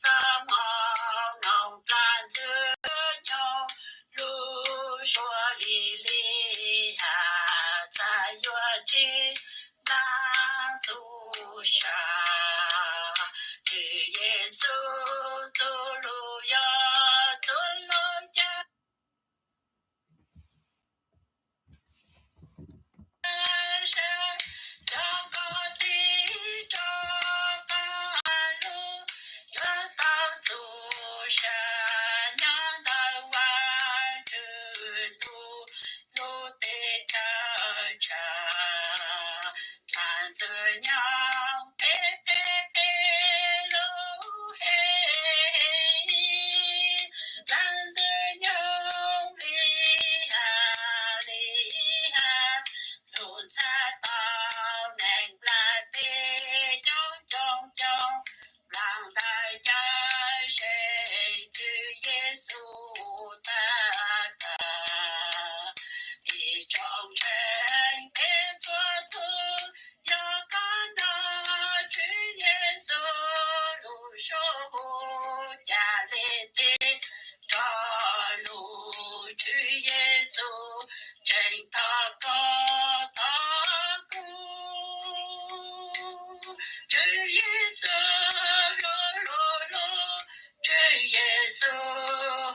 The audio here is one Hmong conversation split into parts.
Xav moog noog dlaag Ntxwg Nyoog lub suab li li has, txhaj yuav tsim dlaab txuj sa. Tswv Yexus txuj lug yog txuj lug ca sab, cov koj tig rov qaab lug yuav tau txuj sa nyob ntawm Vaajtswv ntuj lub teb chaws tsaa. Dlaag Ntxwg Nyoog peb peb peb lug he, Dlaag Ntxwg Nyoog li has li has, lug txhaj tau neeg nplaag teb coob coob coob, nplaag ntawm cawm seej Tswv Yexus tag tag. Ib tsoom ntseeg peb txhua tug, yog koj nrog Tswv Yexus lug sub hu, ca le teb nrog lug Tswv Yexus, tseem thov koj thov kuv. Tswv Yexus lug lug lug, Tswv Yexus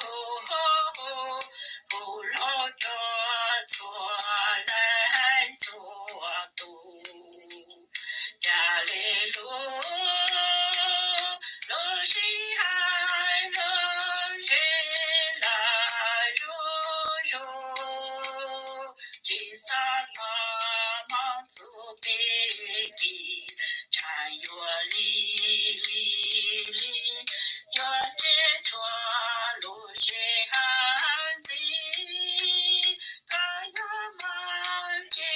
hu hu hu, hu lug rua txhua leej txhua tug. Ca le lug, lug sib hais lug zeb lug zuj zus, tsi xob moog moog txug peb kis, tsaam yuav li li li, yuav tseb tshua lug sib hais ntxiv. Koj yuav moog tsi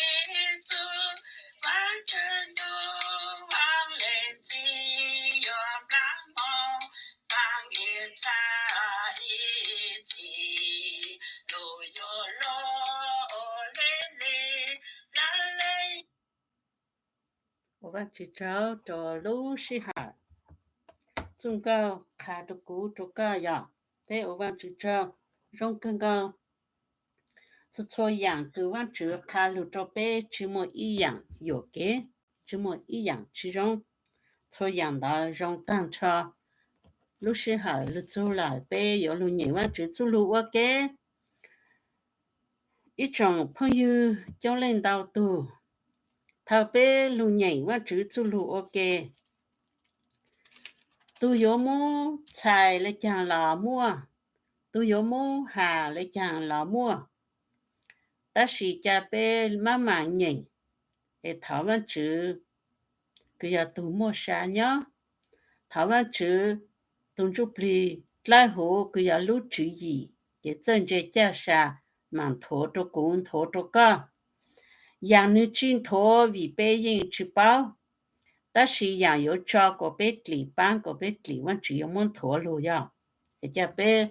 txug Vaajtswv ntuj, Vaaj Leej Txiv yuav nplaag moog, nplaag ib txha ib txhis, lug yuav lug ua le le lawm le. Ua Vaajtswv tsaug rua lub sij hawm txuj nkauj qha rua kuv rua koj yog, peb ua Vaajtswv tsaug, zoo kawg nkaus. Txhua txhua yaam kws Vaajtswv qha lug rua peb tsi muaj ib yaam yuam kev, tsi muaj ib yaam tsi zoo, txhua yaam ntawd zoo taag nrho. Lub sij hawm lug txug lawm, peb yuav lug nyeem Vaajtswv txuj lug ua ke. Ib tsoom phooj ywg coob leej ntau tug, thaus peb lug nyeem Vaajtswv txuj lug ua ke, tug yuav muab txhais le caag los muaj, tug yuav muab has le caag los muaj. Tab sis ca peb maj mam nyeem es thov Vaajtswv kws yog tug muaj sa nyob, thov Vaajtswv tug ntsuj plig dlawb huv kws yog lub tswv yim ces txawj ntse caj sa, mam nthuav rua kuv nthuav rua koj. Yaam nwg tsi nthuav vim peb yeej tsi paub, tab sis yaam yuav tso kuas peb dlim paab kuas peb dlim Vaajtswv yuav muab nthuav lug yog. Es ca peb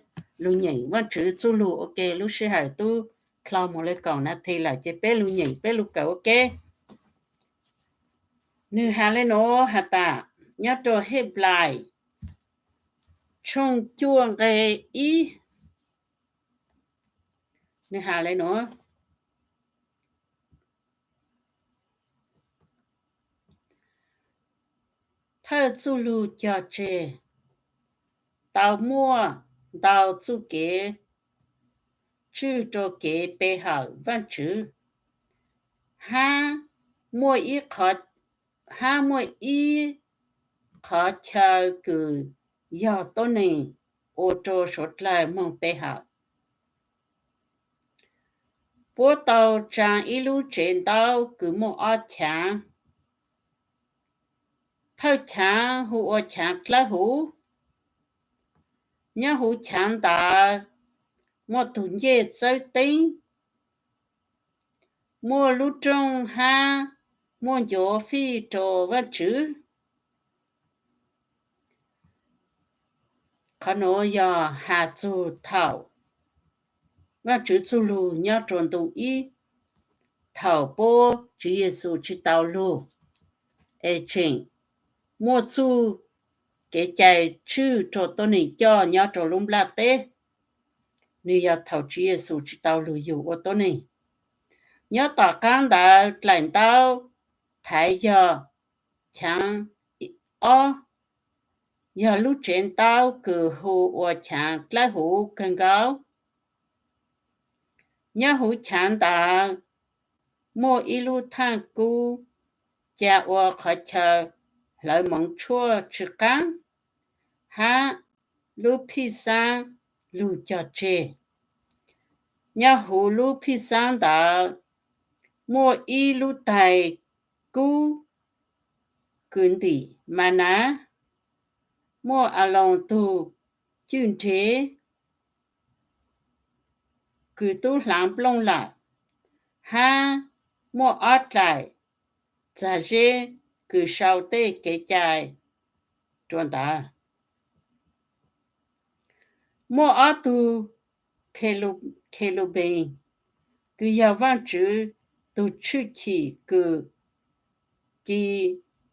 lug nyeem Vaajtswv txuj lug ua ke, lub sij hawm tub dlhau moog le kaum nas this lawm ces peb lug nyeem peb lug kawm ua ke. Nwg has le nuav has tas, nyob rua Henplais tshooj cuaj nqe ib, nwg has le nuav: Thawj txuj lug cog tseg, tau muaj ntau txuj kev tswj rua kev pe hawm Vaajtswv, hab muaj ib qho, hab muaj ib qhov chaw kws yog tuab neeg ua rua suav dlawg moog pe hawm. Puab tau tsaa ib lub tsev ntaub kws muaj ob chaav. Thawj chaav hu ua chaav dlawb huv. Nyob huv chaav ntawd muaj tug ncej txawb teeb, muaj lub rooj hab muaj ncuav fij rua Vaajtswv. Qhov nuav yog has txug thaum Vaajtswv txuj lug nyob rua ntu ib, thaum puab Tswv Yexus tsi tau lug, es tseem muaj txuj kev cai tswj rau tuab neeg coj nyob rau lub nplaj teb. Nws yog thaum Tswv Yexus tsis tau lug yug ua tuab neeg. Nyob tom qaab ntawd dlaim ntaub thaiv yog chaav ob, yog lub tsev ntaub kws hu ua chaav dlawb huv kawg nkaus. Nyob huv chaav ntawd muaj ib lub thaaj kub ca ua qhov chaw hlawv moov tshuaj tsw qaab hab lub phij xaab lug cog tseg. Nyob huv lub phij xaab ntawd muaj ib lub tais kub kws ntim ma na, muaj Aloos tug cwj nreg kws tub hlaav nplooj lawm, hab muaj ob dlaim txag zeb kws sau tej kev cai rua ntawd. Muaj ob tug Khelubes kws yog Vaajtswv tug tshwj chim kws ci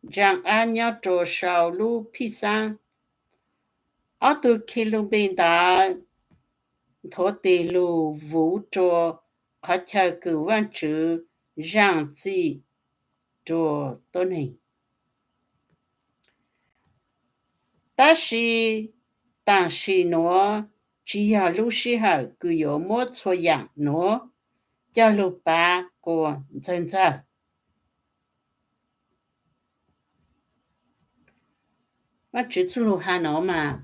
ntsaa ab nyob rua sau lub phij xaab. Ob tug Khelubes ntawd nthuav tes lug vuv rua qhov chaw kws Vaajtswv zaam txim rua tuab neeg. Tab sis taam sim nuav tsi yog lub sij hawm kws yuav muab txhua yaam nuav coj lug pav quas ntxawg ntxawg. Vaajtswv txuj lug has nuav mas,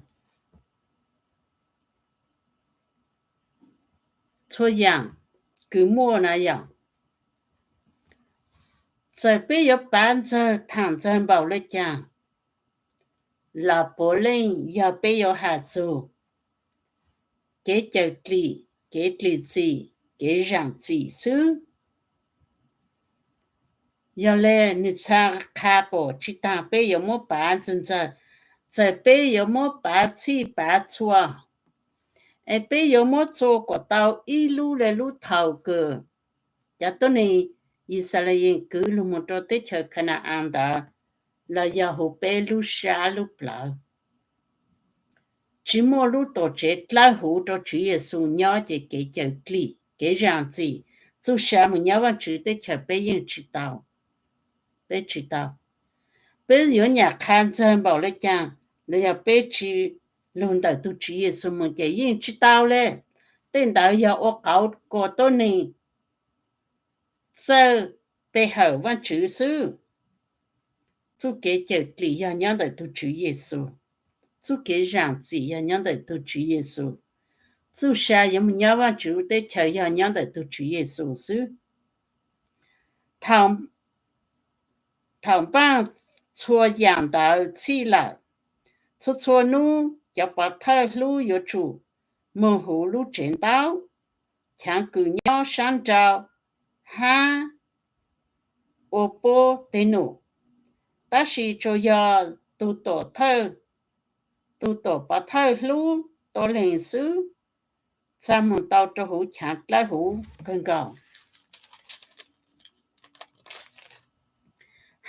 txhua yaam kws muaj na yog, txawm peb yuav pav ntxawg thaam ntxawg npaum le caag los puav leej yog peb yuav has txug kev cawm dlim, kev dlim txim, kev zaam txim xwb. Yog le nwg txha qha pum tsi taag peb yuav muab pav ntxawg ntxawg, txawm peb yuav muab pav txhij pav txhua, es peb yuav muab txua kuas tau ib lub le lub thaus kws cov tuab neeg Yixalayees kwv lug moog rua teb chaws Khana-as ntawd, los yog huv peb lub sab lub plawv. Tsi muaj lub tuam tsev dlawb huv rua Tswv Yexus nyob ces kev cawm dlim, kev zaam txim, txuj sa moog nyob Vaajtswv teb chaws peb yeej tsi tau. Peb tsi tau. Peb yuav nyam qha ntxawg npaum le caag, los yog peb tsi lug ntawm tug Tswv Yexus moog ces yeej tsi tau le. Tej ntawd yog ua qauv kuas tuab neeg txawj pe hawm Vaajtswv xwb. Txuj kev cawm dlim yog nyob ntawm tug Tswv Yexus. Txuj kev zaam txim yog nyob ntawm tug Tswv Yexus. Txuj sa yuav moog nyob Vaajtswv teb chaws yog nyob ntawm tug Tswv Yexus xwb. Thaum npaaj txhua yaam ntawd txhij lawm, txhua txhua nub cov pov thawj hlub yuav tsum moog huv lub tsev ntaub, chaav kws nyob saab nrau, hab ua puab teg num. Tab sis tsuas yog tug tuam thawj, tug tuam pov thawj hlub tuab leeg xwb txag moog tau rua huv chaav dlawb huv kawg nkaus,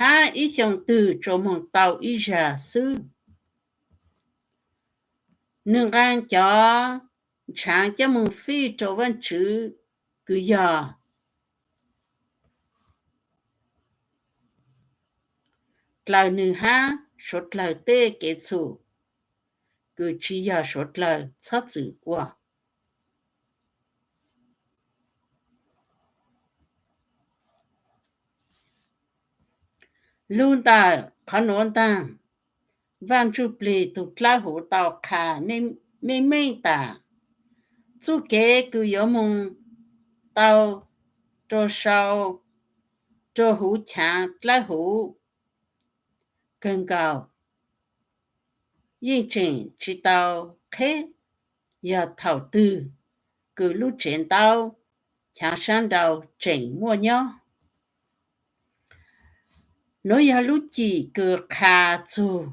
hab ib xyoo twg tsuas moog tau ib zag xwb. Nwg nqaa cov ntshaav coj moog fij rua Vaajtswv kws yog dlaws nwg hab suav dlawg tej kev txhum kws tsi yog suav dlawg txhob txwm ua. Lug ntawm qhov nuav ntaag, Vaaj Ntsuj Plig tug dlawb huv tau qha meej meej tas, txuj kev kws yuav moog tau rua sau rua huv chaav dlawb huv kawg nkaus yeej tseem tsi tau qheb yog thaum twg kws lub tsev ntaub chaav saab nrau tseem muaj nyob. Nuav yog lub cim kws qha txug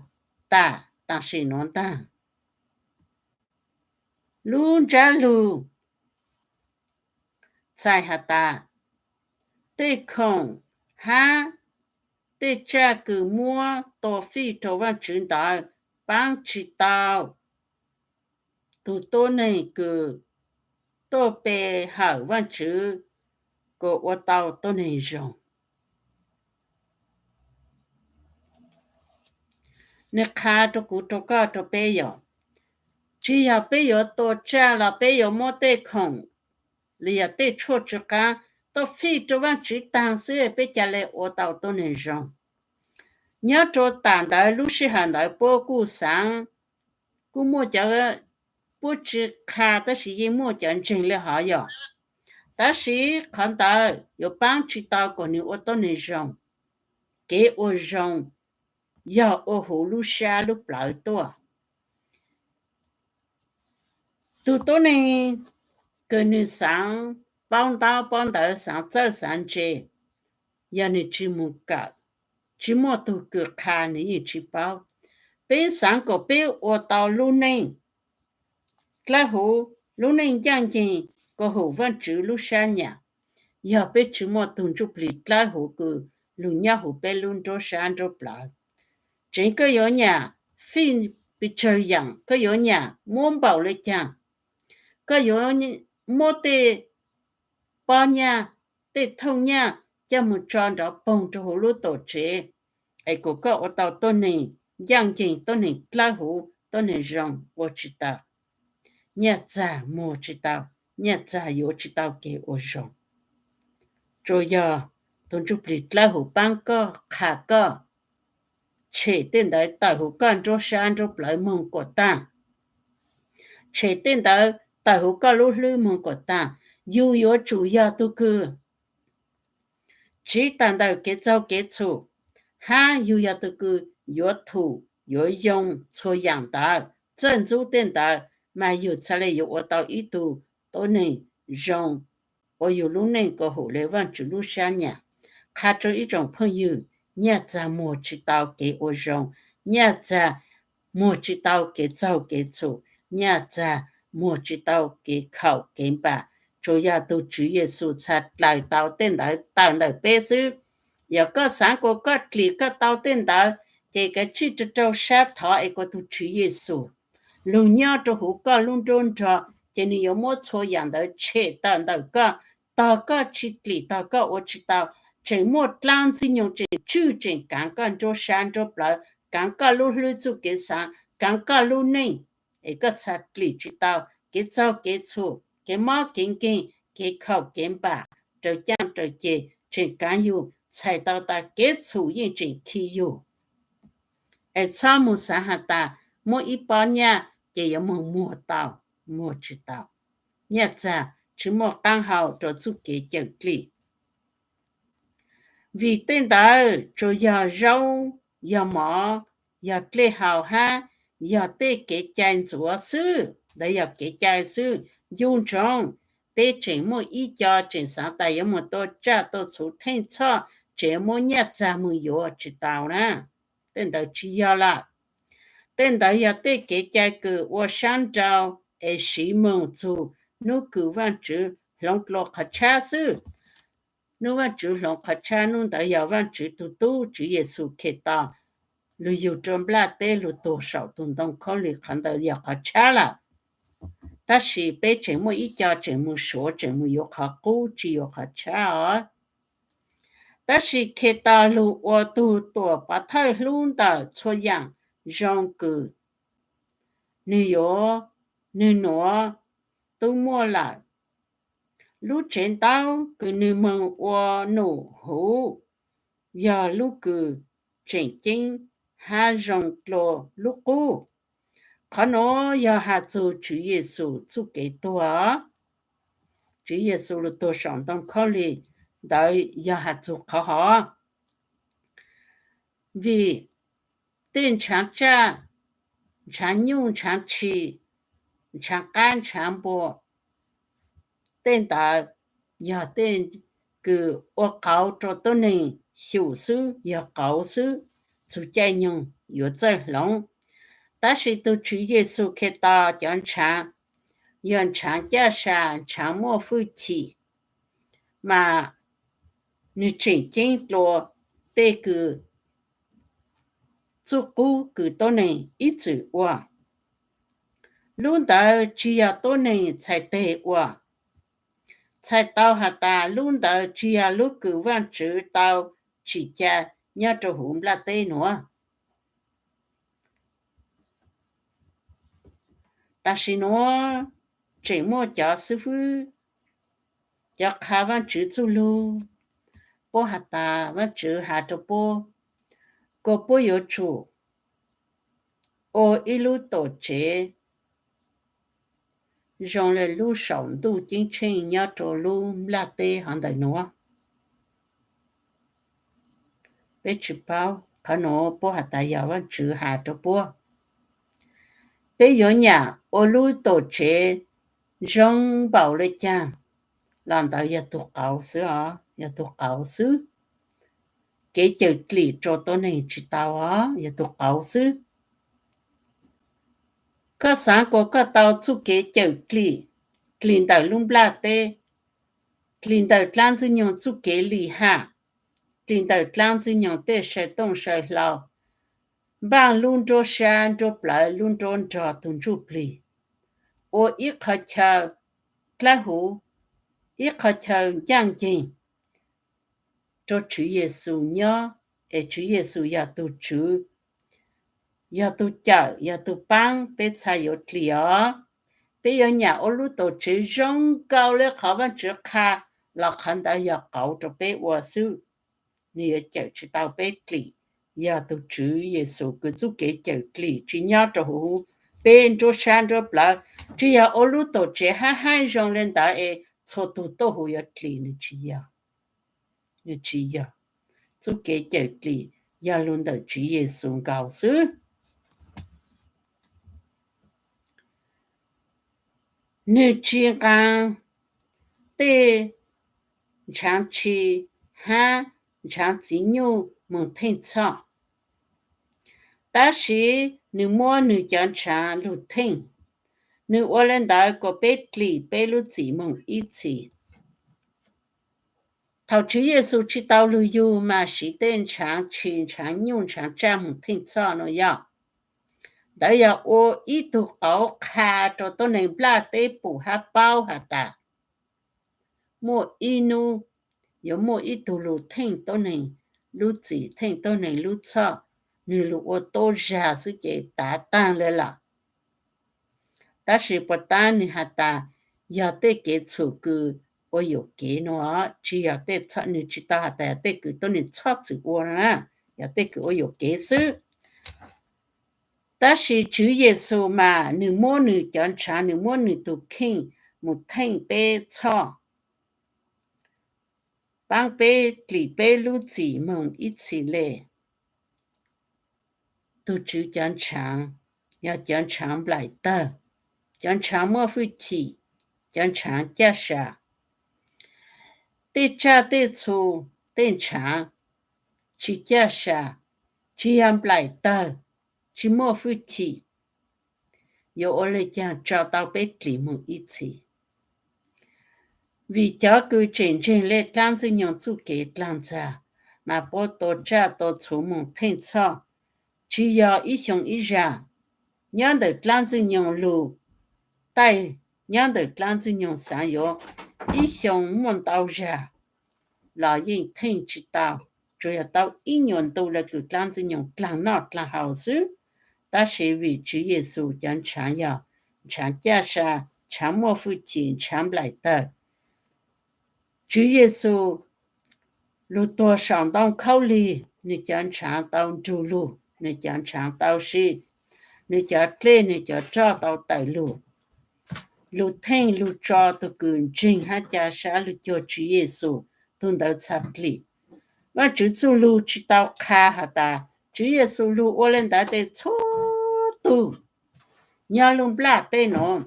tam tam sim nuav ntaag. Lub ntsab lug txhais has tas, tej khoom hab tej tsaj kws muab tua fij rua Vaajtswv ntawd paab tsi tau tug tuab neeg kws tuaj pe hawm Vaajtswv kws ua tau tuab neeg zoo. Nwg qha rua kuv, rua koj, rua peb yom. Tsi yog peb yuav tua tsaj los peb yuav muab tej khoom los yog tej tshuaj tsw qaab tuaj fij rua Vaajtswv taag xwb peb ca le ua tau tuab neeg zoo. Nyob rua taam ntawd lub sij hawm ntawd puab kuj xaav, kuj muaj cov, puab tsi qha tab sis yeej muaj cov ntseeg le hov yog. Tab sis qhov ntawd yuav paab tsi tau kuas nwg ua tuab neeg zoo. Kev ua zoo yog ua huv lub sab lub plawv tuaj. Tug tuab neeg kws nwg xaav paub ntaub paub ntawv, xaav txawj xaav ntse, yog nwg tsi moog kawm, tsi muaj tug kws qha nwg yeej tsi paub. Peb xaav kuas peb ua tau lub neej dlawb huv, lub neej ncaaj nceeg, kuas hum Vaajtswv lub sab nyam, yog peb tsi muaj tug Ntsuj Plig dlawb huv kws lug nyob huv peb lub nruab sab nruab plawv. Tseev koj yuav nyam fij pes tsawg yaam, koj yuav nyam muab npaum le caag, koj yuav muab tej pob nyaj, tej thooj nyaj coj moog tso nrov poog rua huv lub tuam tsev, es kuas koj ua tau tuab neeg ncaaj nceeg, tuab neeg dlawb huv, tuab neeg zoo, ua tsi tau. Nyaj txag muag tsi tau, nyaj txag yuav tsi tau kev ua zoo. Tsuas yog tug Ntsuj Plig dlawb huv paab koj, qha koj, tshem tej ntawd tawm huv koj nruab sab nruab plawv moog kuas taag. Tshem tej ntawd tawm huv koj lub hlwb moog kuas taag. Yug yuav tsum yog tug kws tsiv tawm ntawm kev txaug kev txhum, hab yug yog tug kws yuav thum yuav yoo txhua yaam ntawd, txawj ntxub tej ntawd, mas yug txhad le yuav ua tau ib tug tuab neeg zoo, ua yug lub neej kuas hum le Vaajtswv lub sab nyam. Qha rua ib tsoom phooj ywg, nyaj txag muag tsi tau kev ua zoo, nyaj txag muag tsi tau kev txaug kev txhum, nyaj txag muag tsi tau kev khaum kev npam. Tsuas yog tug Tswv Yexus txhad dlaws tau tej ntawd tawm ntawm peb xwb. Yog koj xaav kuas koj dlim koj tau tej ntawd, ces kav tsij rua rau sab thov es kuas tug Tswv Yexus lug nyob rua huv koj lub nruab nrog, ces nwg yuav muab txhua yaam ntawd tshem tawm ntawm koj, tog koj tsi dlim, tog koj ua tsi tau. Tseem muaj dlaab ntxwg nyoog tseem tswj tseem kaav koj nruab sab nruab plawv, kaav koj lub hlwb txuj kev xaav, kaav koj lub neej, es koj txhad dlim tsi tau kev txaug kev txhum, kev mob kev nkeeg, kev khaum kev npam, raws caaj raws ceg, tseem kaav yug txhais tau tas kev txhum yeej tseem khi yug. Es txhob moog xaav has tas muab ib pob nyaj ces yuav moog muag tau, muag tsi tau. Nyaj txag tsi muaj qaab hau rua txuj kev cawm dlig. Vim tej ntawd tsuas yog zaub, yog mov, yog dlej haus hab yog tej kev cai ntxuav xwb, ntawd yog kev cai xwb. Ncu ntsoov, peb tseem muaj ib co tseem xaav tas yuav moog tua tsaj tua txhuv theej txhoj, tseem muab nyaj txag moog yuav tsi tau na. Tej ntawd tsi yog lawm. Tej ntawd yog tej kev cai kws ua saab nrau es siv moog txug nub kws Vaajtswv hloov dlua qhov tshab xwb. Nub Vaajtswv hloov qhov tshab, nub ntawd yog Vaajtswv tug tub Tswv Yexus Khetos lug yug rua nplaj teb lug tuag saum tug ntoo khaub lig, qhov ntawd yog qhov tshab lawm. Tab sis peb tseem muaj ib co tseem moog suav, tseem moog yuav qhov qub tsi yuav qhov tshab os. Tab sis Khetos lug ua tug tuam pov thawj hlub ntawm txhua yaam zoo kws nwg yuav, nwg nuav tub muaj lawm. Lub tsev ntaub kws nwg moog ua num huv yog lub kws tseem ceeb hab zoo dlua lub qub. Qhov nuav yog has txug Tswv Yexus txuj kev tuag. Tswv Yexus lug tuag saum ntoo khaub lig ntawd yog has txug qhov hov. Vim tej ntshaav tsaj, ntshaav nyuj, ntshaav tshis, ntshaav qaib, ntshaav npua, tej ntawd yog tej kws ua qauv rua tuab neeg xyum xwb, yog qauv xwb, txug caij nyoog yuav txawj hloov. Tab sis tug Tswv Yexus Khetos cov ntshaav yog ntshaav caj sa, ntshaav muaj fwj chim, mas nwg tseem ceeb dlua tej kws txuj qub kws tuab neeg ib txwm ua. Lub ntawd tsis yog tuab neeg txhais teg ua. Txhais tau has tas lub ntawd tsis yog lub kws Vaajtswv tau tsim ca nyob rua huv nplaj teb nuav. Tam sim nuav tseem muaj cov xib fwb, cov qha Vaajtswv txuj lug, puab has tas Vaajtswv has rua puab, kuas puab yuav tsum ua ib lub tuam tsev zoo le lub saum ntuj ceeb tsheej nyob rua lub nplaj teb hov ntawm nuav. Peb tsis paub, qhov nuav puab has tas yog Vaajtswv has rua puab. Peb yuav nyam ua lub tuam tsev zoo npaum le caag los ntawd yog tug qauv xwb os, yog tug qauv xwb. Kev cawm dlim rua tuab neeg tsis tau os, yog tug qauv xwb. Koj xaav kuas koj tau txuj kev cawm dlim, dlim ntawm lub nplaj teb, dlim ntawm dlaab ntxwg nyoog txuj kev lim ham, dlim ntawm dlaab ntxwg nyoog tej saw tooj saw hlau, npaaj lub nruab sab nruab plawv lub nruab nrog tug ntsuj plig, ua ib qhov chaw dlawb huv, ib qhov chaw ncaaj nceeg rua Tswv Yexus nyob, es Tswv Yexus yog tug Tswv, yog tug cawm, yog tug paab peb txhad yuav dlim os. Peb yuav nyam ua lub tuam tsev zoo nkaus le qhov Vaajtswv qha los qhov ntawd yog qauv rua peb ua xwb. Nwg yuav cawm tsis tau peb dlim, yog tug Tswv Yexus kws txuj kev cawm dlim tsis nyob rua huv peb nruab sab nruab plawv, tsis yog ua lub tuam tsev hab haib zoo le ntawd es txhua tug tuaj huv yuav dlim, nwg tsis yog. Nwg tsis yog. Txuj kev cawm dlim yog lug ntawm Tswv Yexus nkaus xwb. Nwg tsis nqaa tej ntshaav tshis hab ntshaav txiv nyuj moog theej txhoj, tab sis nwg muab nwg cov ntshaav lug theej. Nwg ua le ntawd kuas peb dlim peb lub txim moog ib txhis. Thaum Tswv Yexus tsis tau lug yug mas siv tej ntshaav tshis ntshaav nyuj ntshaav tsaj moog theej txhoj nuav yog, ntawd yog ua ib tug qauv qha rua tuab neeg nplaj teb pum hab paub has tas muaj ib nub yuav muaj ib tug lug theej tuab neeg lub txim, theej tuab neeg lub txhoj, nwg lug ua tuab zag xwb ces tav taag le lawm. Tab sis puas tab nwg has tas yog tej kev txhum kws ua yuam kev nuav, tsis yog tej, nwg tsis tau has tas tej kws tuab neeg txhob txwm ua na, yog tej kws ua yuam kev xwb. Tab sis Tswv Yexus mas nwg muab nwg cov ntshaav, nwg muab nwg tug kheej moog theej peb txhoj, paab peb dlim peb lub txim moog ib txhis le. Tug Tswv cov ntshaav yog cov ntshaav nplaim tawg, cov ntshaav muaj fwj chim, cov ntshaav caj sa. Tej tsaj tej txhu, tej ntshaav tsis caj sa, tsis yog nplaim tawg, tsis muaj fwj chim, yuav ua le caag tso tau peb dlim moog ib txhis? Vim cov kws tseem ntseeg le dlaab ntxwg nyoog txuj kev dlaag ntxag, mas puab tua tsaj tua txhu moog theej txhoj, tsis yog ib xyoo ib zag. Nyob ntawm dlaab ntxwg nyoog lug, taij nyob ntawm dlaab ntxwg nyoog xaav yuav ib xyoo muaj ntau zag los yeej theej tsis tau, tsuas yog tau ib nyuas ntu le kws dlaab ntxwg nyoog dlaag noj dlaag haus xwb. Tab sis vim Tswv Yexus cov ntshaav yog ntshaav caj sa, ntshaav muaj fwj chim, ntshaav nplaim tawg. Tswv Yexus lug tuag saum ntoo khaub lig, nwg cov ntshaav tau nrug lug, nwg cov ntshaav tau si, nwg cov dlej, nwg cov roj tau tawm lug. Lug theej lug tso tug kws ntseeg hab ca sab lug cuag Tswv Yexus, tug ntawd txhad dlim. Vaajtswv txuj lug tsis tau qha has tas Tswv Yexus lug ua le ntawd tes txhua tug nyob lub nplaj teb nuav,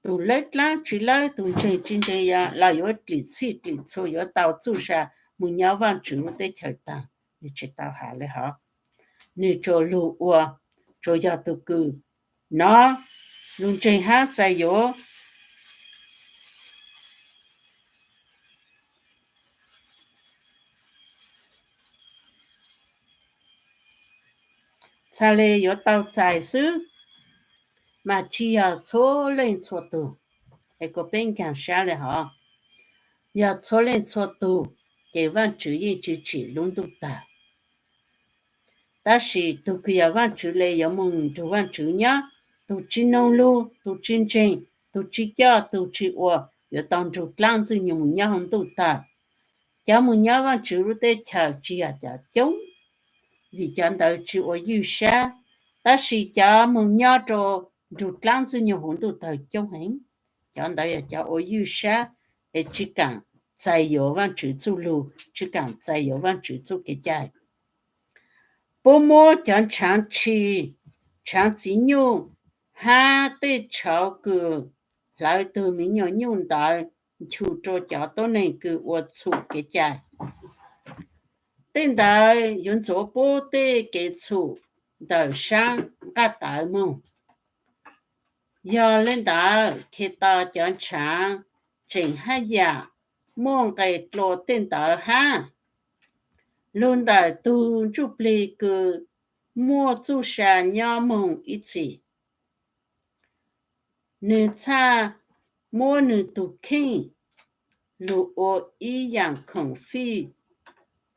tug lawb dlaab tsi lawb, tug ntseeg tsi ntseeg, los yuav dlim txhij dlim txhua, yuav tau txuj sa moog nyob Vaajtswv lub teb chaws taag. Nwg tsis tau has le hov. Nwg tsuas lug ua, tsuas yog tug kws nov lug ntseeg hab txais yuav. txhais le yuav tau txais xwb, mas tsis yog txhua leej txhua tus. Es kom peb nkaag sab le hov, yog txhua leej txhua tus, ces Vaajtswv yeej tsis tsim lub ntuj tawg. Tab sis tug kws yog Vaajtswv le yuav moog nrug Vaajtswv nyob, tug tsi noog lug, tug tsi ntseeg, tug tsi coj, tug tsi ua, yuav tau nrug dlaab Ntxwg Nyoog moog nyob huv ntuj tawg. Cov moog nyob Vaajtswv lub teb chaws tsi yog cov coob, vim cov ntawd tsi ua ywj sab, tab sis cov moog nyob rua nrug dlaab Ntxwg Nyoog huv ntuj tawg coob heev. Cov ntawd yog cov ua ywj sab, es tsi kaam txais yuav Vaajtswv txuj lug, tsi kaam txais yuav Vaajtswv txuj kev cai. Puab muab cov ntshaav tshis, ntshaav txiv nyuj, hab tej tshauv kws hlawv tug miv nyuas nyuj ntawd nchug rua cov tuab neeg kws ua txhum kev cai. Tej ntawd yuav ntxuav puab tej kev txhum ntawm saab nqaj tawv moog. Yog le ntawd, Khetos cov ntshaav tseem haj yam muaj nqes dlua tej ntawd hab. Lug ntawm tug ntsuj plig kws muaj txuj sa nyob moog ib txhis, nwg txhaj muab nwg tug kheej lug ua ib yaam khoom fij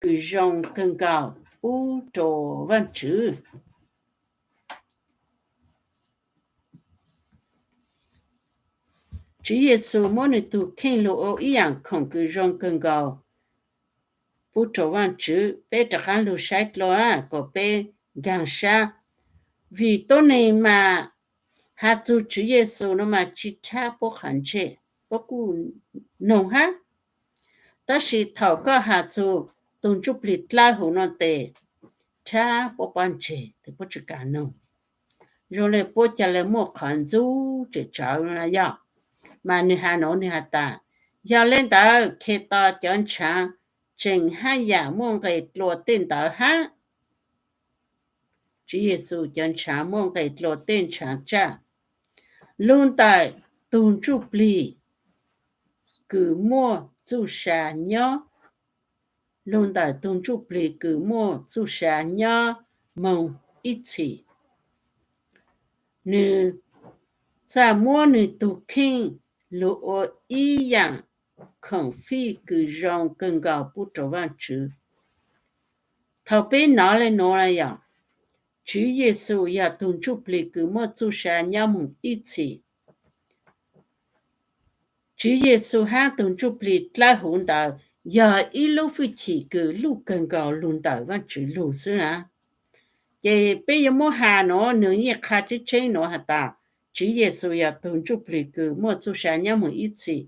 kws zoo kawg nkaus pub rua Vaajtswv. Tswv Yexus muab nwg tug kheej lug ua ib yaam khoom kws zoo kawg nkaus pub rua Vaajtswv. Peb rov qaab lug saib dlua kom peb nkaag sab, vim tuab neeg mas has txug Tswv Yexus nuav mas tsi rhab puab qhov ntsej, puab kuj noog hab. Tab sis thaum koj has txug tug ntsuj plig dlawb huv nuav tes, rhab puab pob ntseg, puab tsi kaam noog. Zoo le puab ca le muaj qhov ntxub tsem tsawv yog. Mas nwg has nuav nwg has tas, yog le ntawd Khetos cov ntshaav tseem haj yam muaj nqes dlua tej ntawd hab. Tswv Yexus cov ntshaav muaj nqes dlua tej ntshaav tsaj. Lug ntawm tug ntsuj plig kws muaj txuj sa nyob, lug ntawm tug ntsuj plig kws muaj txuj sa nyob moog ib txhis, nwg txhaj muab nwg tug kheej lug ua ib yaam khoom fij kws zoo kawg nkaus pub rua Vaajtswv. Thaum peb nov le nuav yog, Tswv Yexus yog tug ntsuj plig kws muaj txuj sa nyob moog ib txhis. Tswv Yexus hab tug ntsuj plig dlawb huv ntawd yog ib lub fwj chim kws luj kawg nkaus lug ntawm Vaajtswv lug xwb na. Ces peb yuav muab has nuav nwg yeej qha tseeb tseeb nuav has tas, Tswv Yexus yog tug ntsuj plig kws muaj txuj sa nyob moog ib txhis.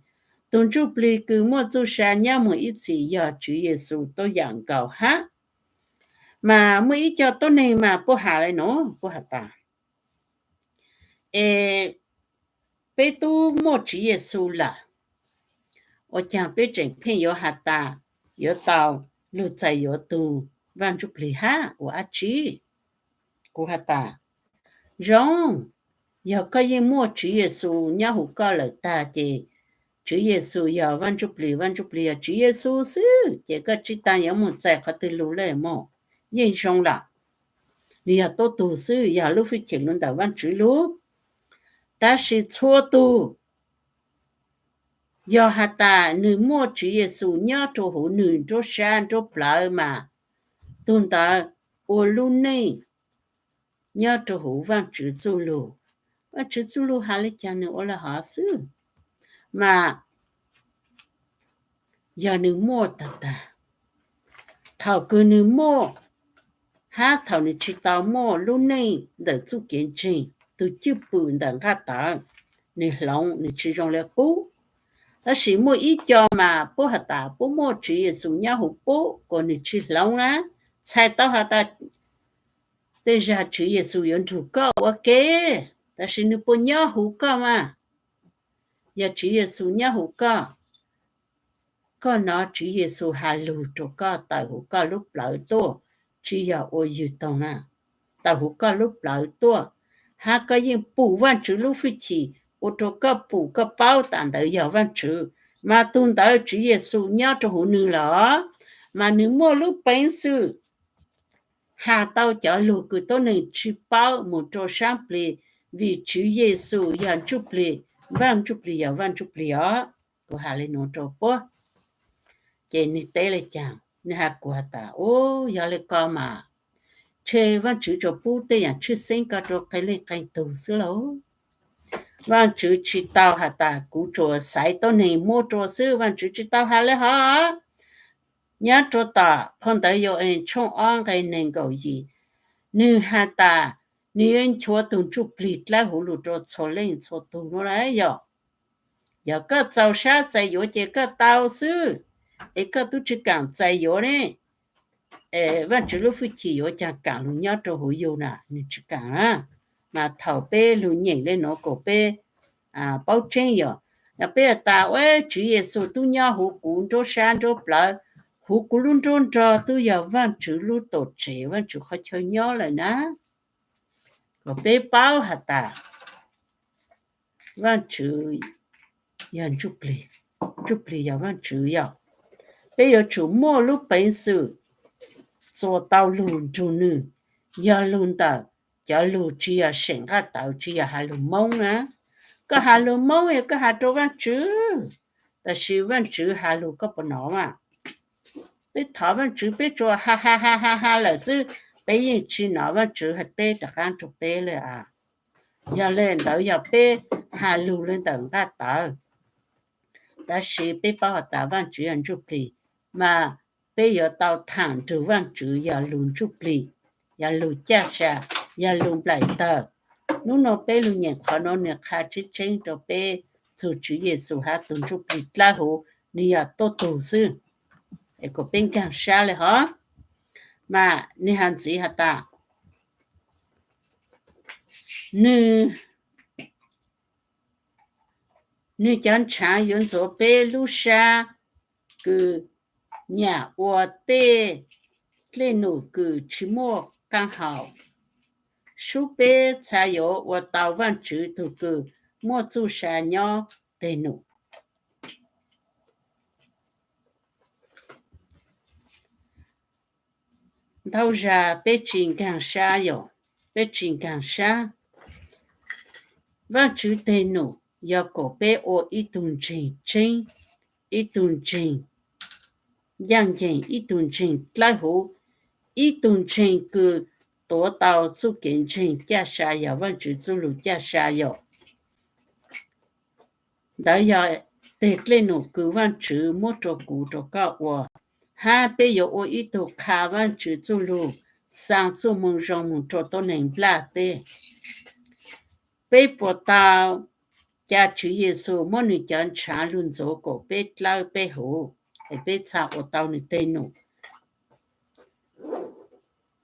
Tug ntsuj plig kws muaj txuj sa nyob moog ib txhis yog Tswv Yexus tuab yaam nkaus hab. Mas muaj ib co tuab neeg mas puab has le nuav, puab has tas, es peb tub muaj Tswv Yexus lawm, ua caag peb tseem pheej yuav has tas yuav tau lug txais yuav tug Vaaj Ntsuj Plig hab ua dlaab tsi? Kuv has tas, zoo, yog koj yeej muaj Tswv Yexus nyob huv koj lawm tag ces Tswv Yexus yog Vaaj Ntsuj Plig, Vaaj Ntsuj Plig yog Tswv Yexus xwb, ces koj tsi taag yuav moog txais qhov twg lug le mog, yeej zoo lawm. Nwg yog tuab tug xwb, yog lub fwj chim lug ntawm Vaajtswv lug. Tab sis txhua tug, yog has tas nwg muaj Tswv Yexus nyob rua huv nwg nruab sab nruab plawv mas, tug ntawd ua lub neej nyob rua huv Vaajtswv txuj lug. Vaajtswv txuj lug has le caag nwg ua le hov xwb. Mas yog nwg muaj tag tag, thaum kws nwg muaj hab thaum nwg tsi tau muaj lub neej ntawm txuj kev ntseeg, tug cwj pwm ntawm nqaj tawv, nwg hloov nwg tsi zoo le qub. Tab sis muaj ib co mas puab has tas puab muaj Tswv Yexus nyob huv puab kuas nwg tsi hloov na, txhais tau has tas tej zag Tswv Yexus yuav nrug koj ua ke, tab sis nwg puas nyob huv koj mas? Yog Tswv Yexus nyob huv koj, koj nov Tswv Yexus has lug rua koj tawm huv koj lub plawv tuaj, tsi yog ua ywg toog na, tawm huv koj lub plawv tuaj, hab koj yeej pum Vaajtswv lub fwj chim ua rua koj pum koj paub tas ntawd yog Vaajtswv, mas tug ntawd Tswv Yexus nyob rua huv nwg lawm, mas nwg muaj lub peev xwm has tau cov lug kws tuab neeg tsi paub mus rua saab plig, vim Tswv Yexus yog ntsuj plig, Vaaj Ntsuj Plig yog Vaaj Ntsuj Plig os. Kuv has le nuav rua puab. Ces nwg teb le caag? Nwg has kuv has tas, u, yog le ko mas, tshe Vaajtswv tsuas pub tej yaam tshwj xeeb ko rua qee leej qee tug xwb lauj. Vaajtswv tsi tau has tas kuv tsuas xaiv tuab neeg muab rua xwb, Vaajtswv tsi tau has le hov. Nyob rua tom phau ntawv Yau-ees tshooj ob nqe neeg nkaum yim, nwg has tas nwg yuav nchuav tug ntsuj plig dlawb huv lug rua txhua leej txhua tug nuav lawm yog. Yog koj txaus sab txais yuav ces koj tau xwb, es koj tub tsi kaam txais yuav ne, Vaajtswv lub hwj chim yuav caag kaam lug nyob rua huv yug na? Nwg tsi kaam. Mas thaum peb lug nyeem le nuav kuas peb paub tseeb yog, yog peb has tas, u, Tswv Yexus tub nyob huv kuv nruab sab nruab plawv, huv kuv lub nruab nrog, tub yog Vaajtswv lub tuam tsev, Vaajtswv qhov chaw nyob lawm na. Kuas peb paub has tas Vaajtswv yog Ntsuj Plig, Ntsuj Plig yog Vaajtswv yog. Peb yuav tsum muaj lub peev xwm txuas tau lug nrug nwg, yog lug ntawm cov lug tsi yog seem nqaj tawv, tsi yog has lug Moob na. Koj has lug Moob yog koj has rua Vaajtswv, tab sis Vaajtswv has lug koj puas nov mas? Peb thov Vaajtswv peb tsuas has has has has has lawm xwb, peb yeej tsi nov Vaajtswv has teb rov qaab rua peb le. Yog le ntawd yog peb has lug le ntawm nqaj tawv. Tab sis peb paub has tas Vaajtswv yog Ntsuj Plig, mas peb yuav tau thaam nrug Vaajtswv yog lug Ntsuj Plig, yog lug caj sa, yog lug nplaim tawg. Nub nua peb lug nyeem qhov nuav nwg qha tseeb tseeb rua peb txug Tswv Yexus hab tug Ntsuj Plig dlawb huv, nwg yog tuab tug xwb. Es kuas peb nkaag sab le hov. Mas nwg has ntxiv has tas, nwg, nwg cov ntshaav yuav ntxuav peb lub sab kws nyam ua tej dlej num kws tsi muaj qaab haum, sub peb txha yuav ua tau Vaajtswv tug kws muaj txuj sa nyob teg num. Ntau zag peb tsi nkaag sab yom, peb tsi nkaag sab. Vaajtswv teg num yog kuas peb ua ib tug ntseeg tseeb, ib tug ntseeg ncaaj nceeg, ib tug ntseeg dlawb huv, ib tug ntseeg kws tuav tau txuj kev ntseeg caj sa yog Vaajtswv txuj lug caj sa yom. Ntawd yog teg dlej num kws Vaajtswv muab rua kuv rua koj ua, hab peb yuav ua ib tug qha Vaajtswv txuj lug, xaa txuj moo zoo moog rua tuab neeg nplaj teb. Peb puas tau ca Tswv Yexus muab nwg cov ntshaav lug ntxuav kuas peb dlawb peb huv, es peb txha ua tau nwg teg num?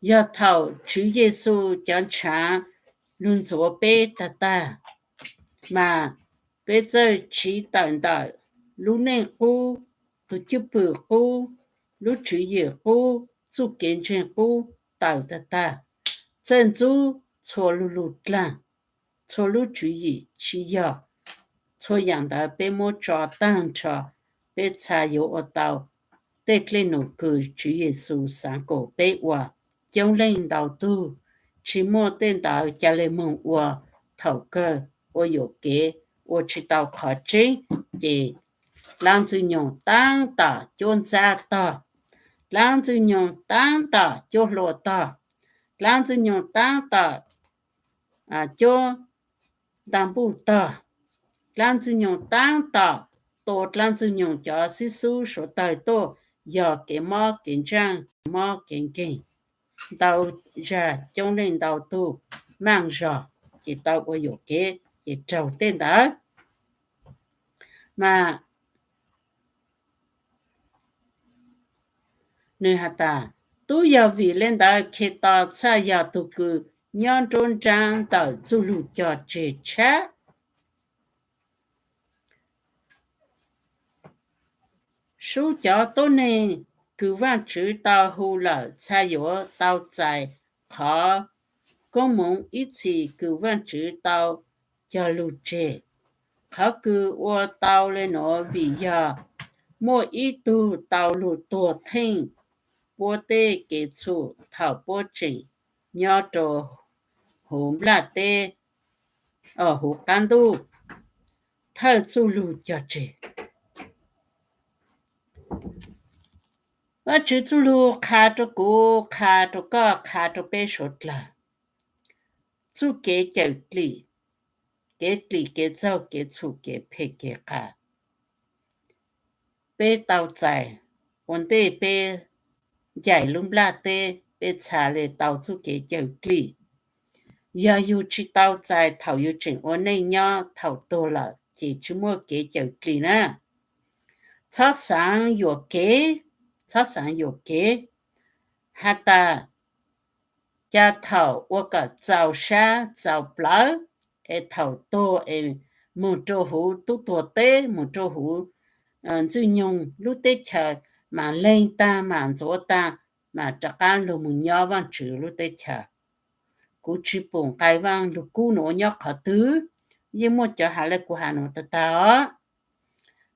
Yog thaum Tswv Yexus cov ntshaav lug ntxuav peb tag tag, mas peb txawj tsiv tawm ntawm lub neej qub, tug cwj pwm qub, lub tswv yim qub, txuj kev ntseeg qub tawm tag tag, txawj ntxub txhua lug lug dlaag, txhua lub tswv yim tsi yog. Txhua yaam ntawd peb muab tso taag nrho, peb txha yuav ua tau tej dlej num kws Tswv Yexus xaav kuas peb ua. Coob leej ntau tug tsi muaj tej ntawd ca le moog ua, thaum kawg ua yuam kev, ua tsi tau qhov tseeb, ces dlaab Ntxwg Nyoog taab tom cuab ntxab tog, dlaab Ntxwg Nyoog taab tom cuab hlua tog, dlaab Ntxwg Nyoog taab tom cuab ntaag npuj tog, dlaab Ntxwg Nyoog taab tom tua dlaab Ntxwg Nyoog cov xib xub suav tawg tuaj, yog kev mob kev ntsaaj, kev mob kev nkeeg. Ntau zag coob leej ntau tug maaj zog, ces tau ua yuam kev, ces raug tej ntawd. Mas nwg has tas, tub yog vim le ntawd Khetos txhaj yog tug kws nyob nruab nraab ntawm txuj lug cog tseg tshab. Sub cov tuab neeg kws Vaajtswv tau hu lawm txhaj yuav tau txais qhov koob moov ib txhis kws Vaajtswv tau cog lug tseg. Qhov kws ua tau le nuav vim yog muaj ib tug tau lug tuag theej puab teb kev txhum thaum puab tseem nyob rau huv nplaj teb, huv qab ntuj. Thawj txuj lug cog tseg. Vaajtswv txuj lug qha rau kuv, qha rau koj, qha rau peb suav dlawg. Txuj kev cawm dlim, kev dlim kev txaug, kev txhum kev phem kev qas, peb tau txais ua ntej peb ncaim lub nplaj teb, peb txha le tau txuj kev cawm dlim. Yog yug tsi tau txais thaum yug tseem ua neej nyob, thaum tuag lawm ces tsi muaj kev cawm dlim na. Txhob xaav yuam kev, txhob xaav yuam kev, has tas ca thaum ua kom txaus sab txaus plawv, es thaum tuag es moog rua huv tub tuag teb, moog rua huv ntxwg nyoog lub teb chaws, mas leeg taag mas ntxuav taag, mas rov qaab lug moog nyob Vaajtswv lub teb chaws. Kuv tsi pum nqai Vaaj Lug Kub nuav nyob qhov twg, yeej muaj cov has le kuv has nuav taag taag os.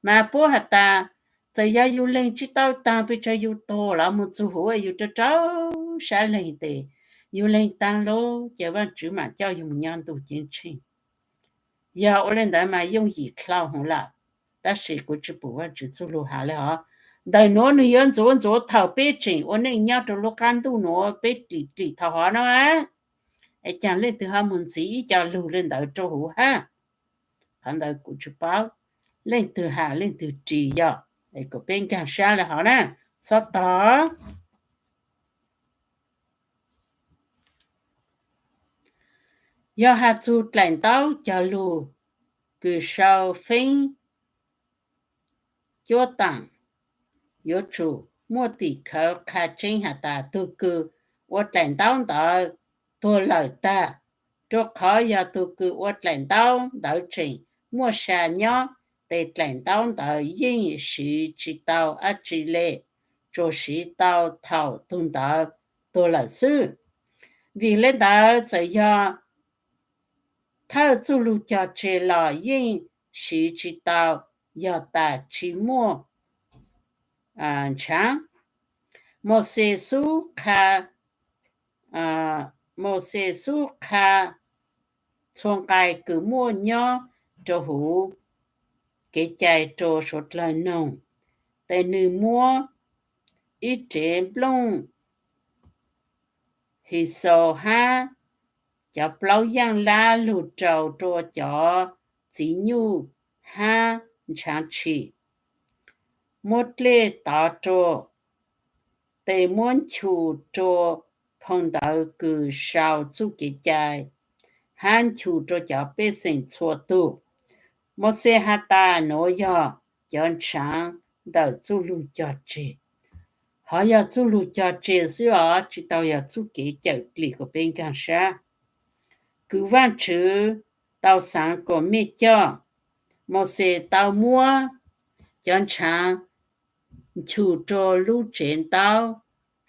Mas puab has tas, txawm yog yug leeg tsi tau taag, pes tsawg yug tuag los moog txug huv es yug rau rau sab leeg tes, yug leeg taag lawm ces Vaajtswv mam coj yug moog nyob ntuj ceeb tsheej. Yog ua le ntawd mas yooj yim dlhau heev lawm, tab sis kuv tsi pum Vaajtswv txuj lug has le hov. Ntawm nuav nwg yuav ntxuav ntxuav thaum peb tseem ua neej nyob rau lub qab ntuj nuav, peb dlim dlim thaum hov no, es caag leej twg ho moog ntxiv ib co lug le ntawd rau huv hab? Qhov ntawd kuv tsi paub leej twg has leej twg ris, yog es kom peb nkaag sab le hov na, txhob tog. Yog has txug dlaim ntaub cog lug kws sau feeb cuab taam, yuav tsum muaj tim khawv qha tseeb has tas tug kws ua dlaim ntaub ntawd tuag lawm tag, rua qhov yog tug kws ua dlaim ntaub ntawd tseem muaj sa nyob, tes dlaim ntaub ntawd yeej siv tsi tau dab tsi le, tsuas siv tau thaum tug ntawd tuag lawm xwb. Vim le ntawd txawm yog thawj txuj lug cog tseg los yeej siv tsi tau, yog tas tsi muaj ntshaav. Mauxes xub qha, Mauxes xub qha txhua nqai kws muaj nyob rua huv kev cai rua suav dlawg noog, tes nwg muab ib rev nplooj his xaus hab cov plaub yaaj lab lug rau rua cov txiv nyuj hab ntshaav tshim, muab dlej tov rua, tes muab nchus rua phoo ntawv kws sau txuj kev cai, hab nchus rua cov pej xeem txhua tug. Mauxes has tas nuav yog cov ntshaav ntawm txuj lug cog tseg. Hov yog txuj lug cog tseg xwb os, tsi tau yog txuj kev cawm dlim kom peb nkaag sab. Kws Vaajtswv tau xaav kuas mej coj, Mauxes tau muab cov ntshaav nchus rua lub tsev ntaub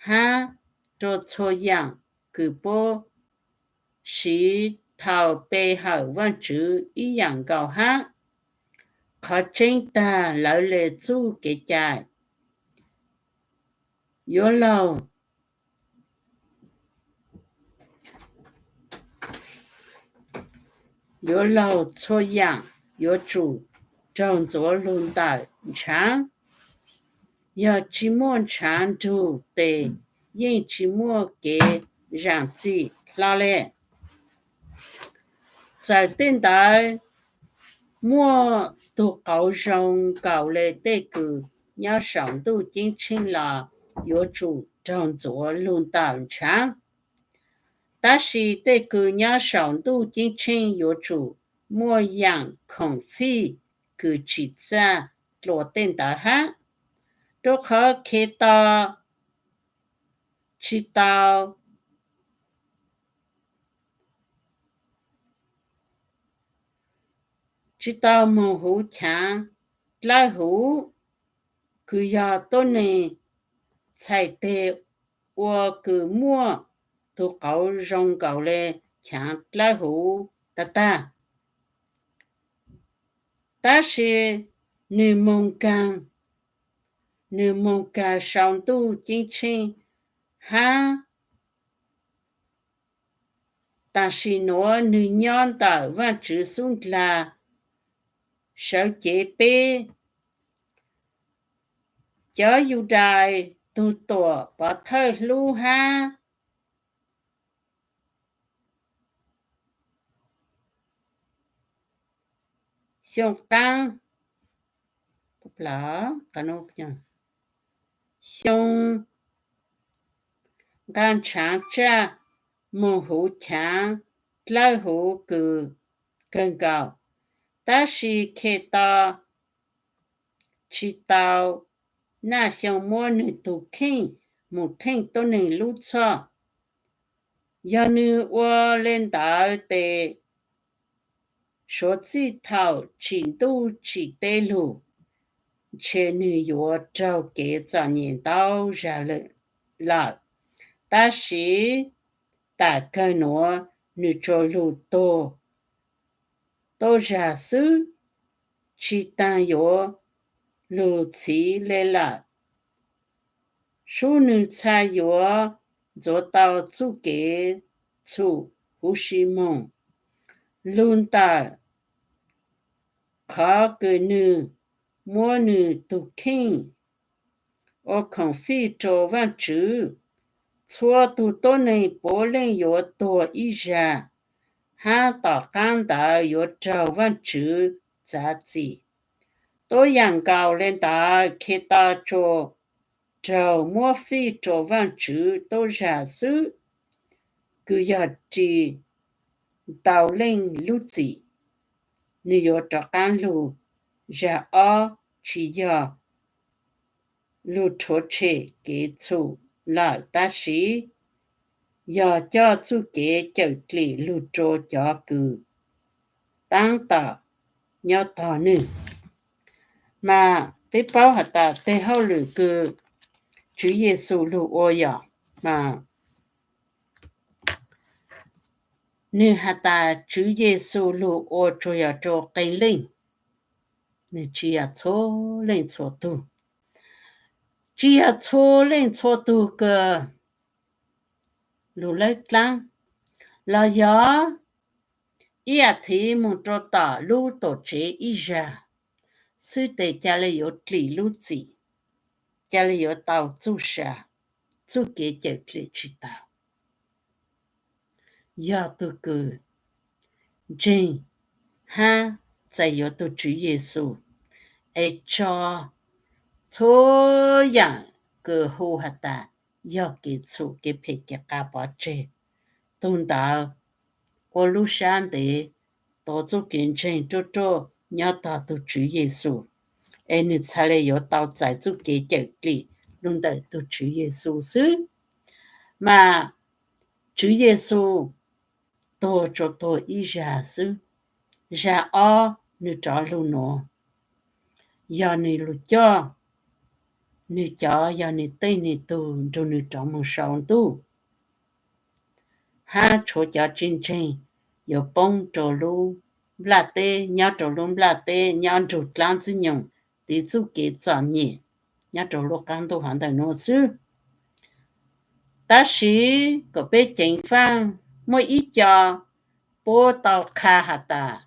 hab rua txhua yaam kws puab siv thaum pe hawm Vaajtswv ib yaam nkaus hab. Qhov tseeb tag lawv le txuj kev cai yuav laug yuav laug txhua yaam yuav tsum raug ntxuav lug ntawm ntshaav. Yog tsi muaj ntshaav nrug tes yeej tsi muaj kev zaam txim hlo le. Txawm tej ntawd muaj tug qauv zoo nkaus le tej kws nyob saum ntuj ceeb tsheej los yuav tsum raug ntxuav lug ntawm ntshaav. Tab sis tej kws nyob saum ntuj ceeb tsheej yuav tsum muaj yaam khoom fij kws tsim txaj dlua tej ntawd hab, rua qhov Khetos tsi tau tsi tau moog huv chaav dlawb huv, kws yog tuab neeg txhais teg ua kws muaj tug qauv zoo nkaus le chaav dlawb huv tag tag. Tab sis nwg moog kaag nws moog kag sau ntuj ceeb tsheej hab tam sim nuav nwg nyob ntawm Vaajtswv xub ndlag sawv cev peb. Cov Yudais tug tuam pov thawj hlub hab xyoo qaab, xyoo nqaa ntshaav tsaj moog huv chaav dlawb huv kws kawg nkaus, tab sis Khetos tsis tau naj xyoo muab nwg tug kheej moog theej tuab neeg lub txhoj. Yog nwg ua le ntawd tes suav txij thaum tsim ntuj tsim teb lug, ntshe nwg yuav raug kev txom nyem ntau zag lawm. Tab sis tam kawg nuav nwg tsuas lug tuag tuab zag xwb, tsis taag yuav lug txhiv le lawm. Sub nwg txha yuav ntxuav tau txuj kev txhum huv si moog, lug ntawm qhov kws nwg muab nwg tug kheej ua khoom fij rua Vaajtswv. Txhua tug tuab neeg puav leej yuav tuag ib zag, hab tom qaab ntawd yuav raug Vaajtswv txav txim. Tuab yaam nkaus le ntawd, Khetos tsuas raug muab fij rua Vaajtswv tuab zag xwb, kws yog ris ntau leej lub txim. Nwg yuav rov qaab lug zag ob, tsis yog lug rhuav tshem kev txhum lawm, tab sis yog coj txuj kev cawm dlim lug rua cov kws taab tom nyob tog nwg. Mas peb paub has tas teg hauj lwm kws Tswv Yexus lug ua yog, mas nwg has tas Tswv Yexus lug ua tsuas yog rua qee leej, nwg tsis yog txhua leej txhua tug, tsis yog txhua leej txhua tug kws lug lawb dlaab, los yog ib yam thiv moog rua tom lub tuam tsev ib zag xwb tes ca le yuav dlim lub txim, ca le yuav tau txuj sa, txuj kev cawm dlim tsis tau. Yog tug kws ntseeg hab txais yuav tug Tswv Yexus, es tso txhua yaam kws hu has tas yog kev txhum kev phem kev qas pov tseg, tug ntawd ua lub sab ntev, tuav txuj kev ntseeg ruaj ruaj nyob tog tug Tswv Yexus, es nwg txha le yuav tau txais txuj kev cawm dlim lug ntawm tug Tswv Yexus xwb. Mas Tswv Yexus tuag tsuas tuag ib zag xwb, zag ob nwg rov lug nuav, yog nwg lug coj nwg cov, yog nwg tej nwg tug nrug nwg rov moog sau ntuj, hab tshuav cov tsi ntseeg yuav poob rua lub nplaj teb, nyob rua lub nplaj teb nyob nrug dlaab ntxwg nyoog, tiv txuj kev txom nyem nyob rua lub qaab ntuj hov ntawm nuav xwb. Tab sis kom peb ceev faaj, muaj ib co puab tau qha has tas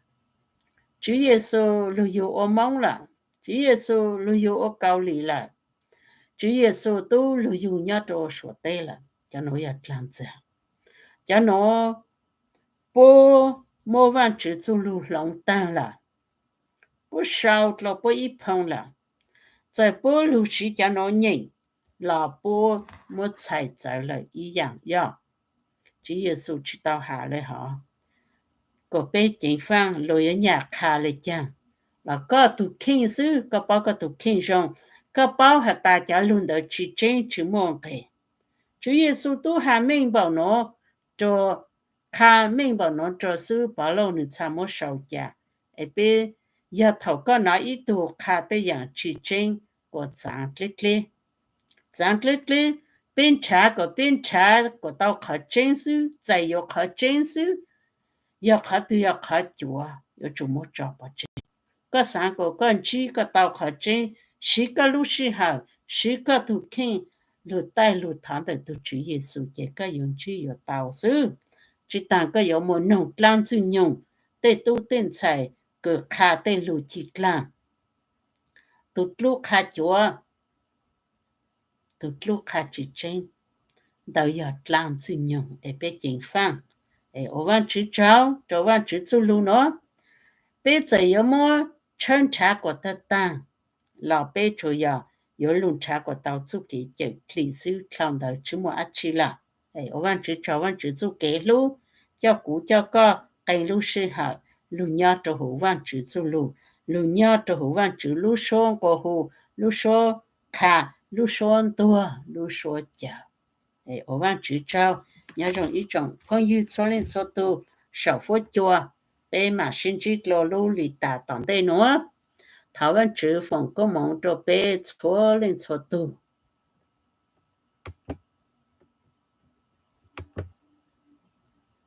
Tswv Yexus lug yug ua Moob lawm, Tswv Yexus lug yug ua Kaus Lim lawm, Tswv Yexus tub lug yug nyob rua Suav teb lawm. Cov nuav yog dlaag ntxag. Cov nuav puab muab Vaajtswv txuj lug hloov taag lawm, puab sau dlua puab ib phoo lawm. Txawm puab lug siv cov nuav nyeem los puab muab txhais txawv lawm ib yaam yog. Tswv Yexus tsis tau has le hov. Kom peb ceev faaj, luag yuav nyam qha le caag los koj tug kheej xwb, koj paub koj tug kheej zoo, koj paub has tas cov lug ntawd tsi tseeb tsi muaj nqe. Tswv Yexus tub has meej npaum nuav rua, qha meej npaum nuav rua xwb, Povlauj nwg txha muab sau ca. Es peb, yog thaum koj nov ib tug qha tej yaam tsi tseeb, kuas txaav dleb dleb, txaav dleb dleb, peb nrhav kom peb nrhav kuas tau qhov tseeb xwb, txais yuav qhov tseeb xwb. Yog qhov twg yog qhov cuav, yuav tsum muab tso pov tseg. Koj xaav kuas koj ntsib koj tau qhov tseeb, siv koj lub sij hawm, siv koj tus kheej, lug taij lug thov ntawm tus Tswv Yexus ces koj yuav ntsib yuav tau xwb. Tsis tas koj yuav muaj noog dlaab ntxwg nyoog, tej tub tej ntxhais kws qha tej lug ci dlaag, tus dlub qha cuav, tus dlub qha tsis tseeb, ntawd yog dlaab ntxwg nyoog es peb ceev faaj. Es ua Vaajtswv tsaug rua Vaajtswv txuj lug nuav, peb txawm yuav muab tshawb nrhav kuas taag taag los peb tsuas yog yuav lug nrhav kuas tau txuj kev cawm dlim xwb, dlhau ntawd tsis muaj dlaab tsi lawm. Ua Vaajtswv tsaug, Vaajtswv txuj kev hlub coj kuv coj koj qee lub sij hawm lug nyob rua huv Vaajtswv txuj lug, lug nyob rua huv Vaajtswv lub suab nqua hu, lub suab qha, lub suab ntuag, lub suab cawm. Ua Vaajtswv tsaug. Nyob zoo ib tsoom phooj ywg txhua leej txhua tug saum fuab cua, peb mam sib ntsib dlua lub lis tas tom ntej nuav. Thov Vaajtswv foom koob moov rua peb txhua leej txhua tug.